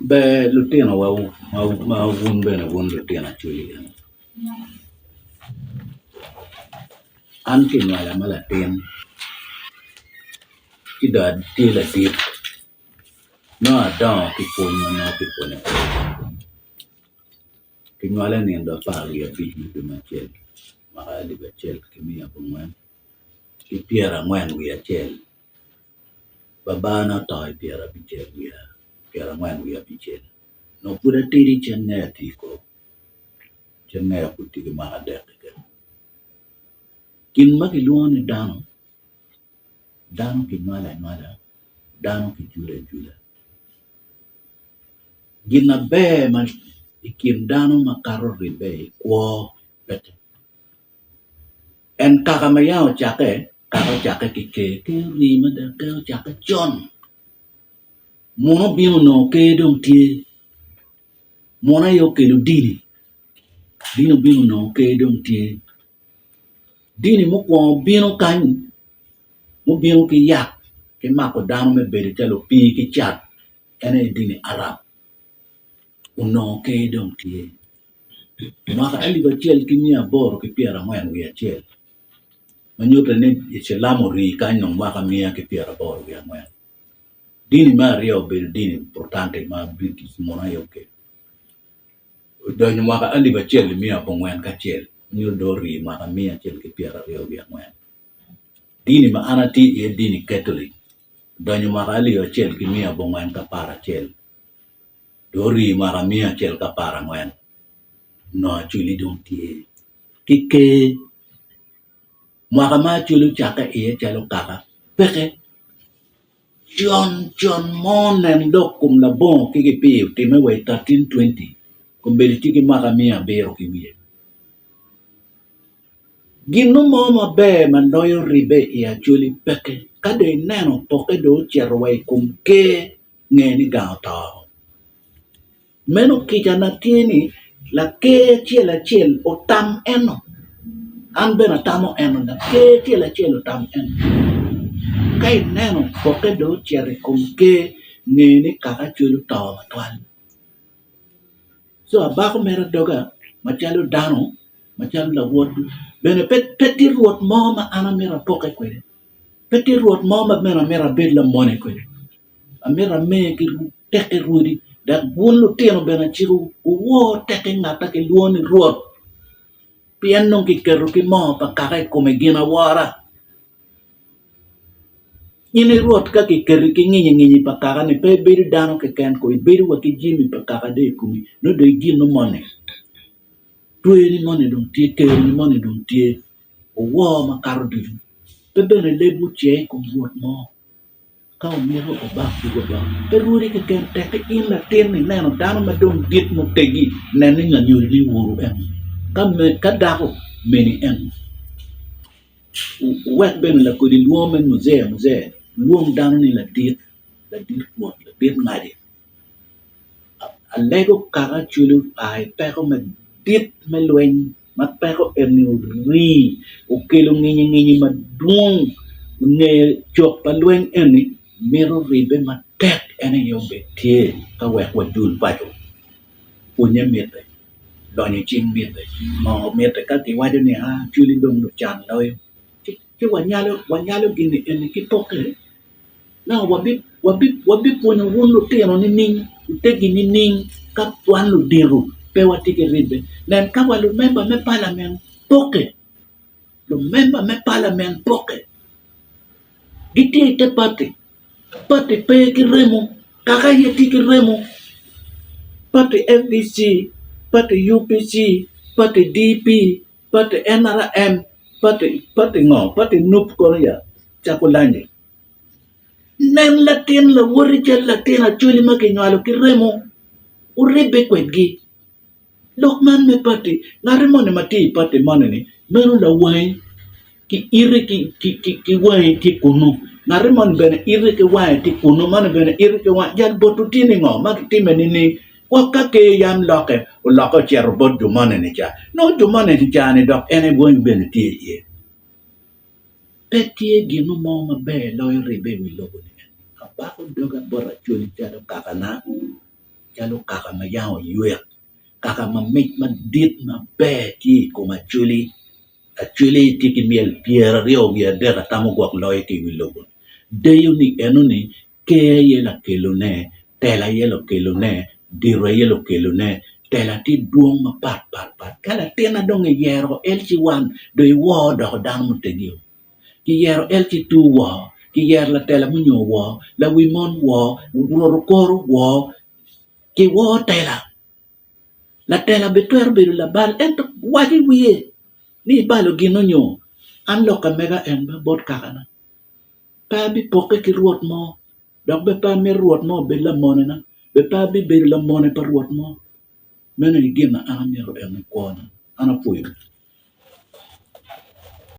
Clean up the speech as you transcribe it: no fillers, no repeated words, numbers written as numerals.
Ber lutinowa ma wun bene wun lutino acwali eni an kinywala ma latin ci dong atye ladit nongo adongo ki pwony ma nongo kipwonya kwede kinywala i nino 15 me dwe me acel mwaka alip acel ki miya abongwen ki 41. Babana oto i pyerabicel wiye pyerangwen wiye abicel onongo pud atidi cen ngeya tye i kor cen ngeya pud tye ki mwaka adek keken gin ma kilwongo ni dano, dano kinywalo anywala dano kijulo ajula gin maber ma i kin dano makato ribbe i kwo peke. En kaka ma yam ocakke, kaka ocakke ki ker, ker orii mada, ker ocakke con. Muno obino onongo ker dong tye, muno aye okelo dini, dini obino onongo ker dong tye. Dini mukwongo obino kany, mubino ki yak ki mako dano me bedo calo opii ki cat en aye dini Arab onongo ker dong tye. Mwaka alip acel ki 841 ma nyutte ni Icilam orii kany dong mwaka miya ki pyeraboro wiye angwen. Dini me aryo obedo dini Protanti ma British munu aye okelo. Odonyo mwaka alip acel ki miya abongwen ki acel ma nyuto dong orii mwaka miya acel ki pyeraryo wiye angwen. Dini ma an atye iye dini Katolic odonyo mwaka alip acel ki miya abongwen ki aparacel. Dong orii mwaka miya acel ki aparangwen onongo Acholi dong tye ki ker. Mwaka ma Acholi ocakke iye calo kaka peke. Con con mo nen lok kom labongo ki gipir otimme wa i 1320 kombeddi tye ki mwaka miya abiro ki wiye. Gin mo maber ma loyo ribbe i Acholi peke ka dong ineno pokke dong ocito wa i kom ker. nge ni gang oto. Meno kicana tye ni laker acel acel otam eno, an bene atamo eno, laker acel acel otam eno. Ka ineno pokke dong ocito i kom ker nge ni kaka cwiny oto matwal. Co abako mere doga macalo dano, macalo lawotwu bene pe tye rwot mo ma an amito apokke kwede. Pe tye rwot mo ma bene amito abed lamone kwede, amito ame ki tekki rwodi, dok wun lutino bene acikowu wuwor tekki ngat ma kilwongo ni Rwot, pien dong kiketo ki moo pa kaka i kome gin awora. In i Rwot ka kiketi ki nginyinginyi pa kaka-ni pe ibedo dano keken ko ibedo wa ki jami pa kaka dong i komi nongo dong igino moni, twerni moni dong tye, keroni moni dong tye. Wuwor makato ducu, pe bene lebwu ocer i kom rwot mo. Ka wumito wubak ducu abaka, pe rwodi keken, tekki in latin ineno dano ma dong dit muteggi, nen ni lanyodini woru en, ka dako meni en. Wuwek bene lakodi lwongo me muzee muzee, wulwong dano ni ladit, ladit rwot, ladit ngaci. Alego kaka cwiny oa i peko madit me lweny. ma peko eni orii okelo nginyi nginyi madwong nge cok pa lweny eni mito ribbe matek en aye obed tye ka wek wajul paco pwonye mitte lonyo cing mitte ngo mitte ka kiwaco ni aa cwinyi dong lucan loyo ci wanyalo gini eni ki poke. Wabipwonyo wun lutino nining, wuteggi nining ka wan ludito pe watye ki ribbe? Nen ka wa lumemba me palament pokke, lumemba me palament pokke gitye i te pati, pati pe ki remo, kaka aye tye ki remo, pati FDC, pati UPC, pati DP. Pati NRM, pati pati ngo, pati nup kono ya cako lanye. Nen latin lawoti cal latin acholi ma kinywalo ki remo, wuribbe kwedgi. Lok man me pati, ngati moni ma tye i pati moni-ni meno lawangi ki ite ki wangi tye kunu, ngati moni bene ite ki wange tye kunu, moni bene ite ki wange, jal botwu tye ningo ma kitime nining? Gwok ka ker yam lokke, olokke ocito bot jo moni-ni ca, nongo jo moni-ni ca-ni dok en aye bwonyo bene tye iye. Pe tye gin mo maber loyo ribbe i wi lobo-ni. Abako doga bot Acholi calo kakana. calo kaka ma yam oywek, kaka ma mic madit maber tye i kom Acholi, Acholi tye ki myel pyeraryo wiye adek atamo gwok loyo ki i wi lobo-ni, deyo ni enoni ker aye lakelone, tela aye lakelone, dito aye lakelone, tela tye dwong mapat pat pat ka latinna dong iyero LC1 dong iwor doko dano mutegio. Kiyero LC2 woko, kiyero latela munyo woko, lawi mon woko, rwot okoro woko, kiwor tela. Latela bene twero bedo labal ento waco i wiye ni ibalo gin onyo an lok ka mega en bot kakana pe abipokke ki rwot mo dok bene pe amito rwot mo obed lamonena bene pe abibedo lamone pa rwot mo meno aye gin ma an amito eno i kwona an apwoyo.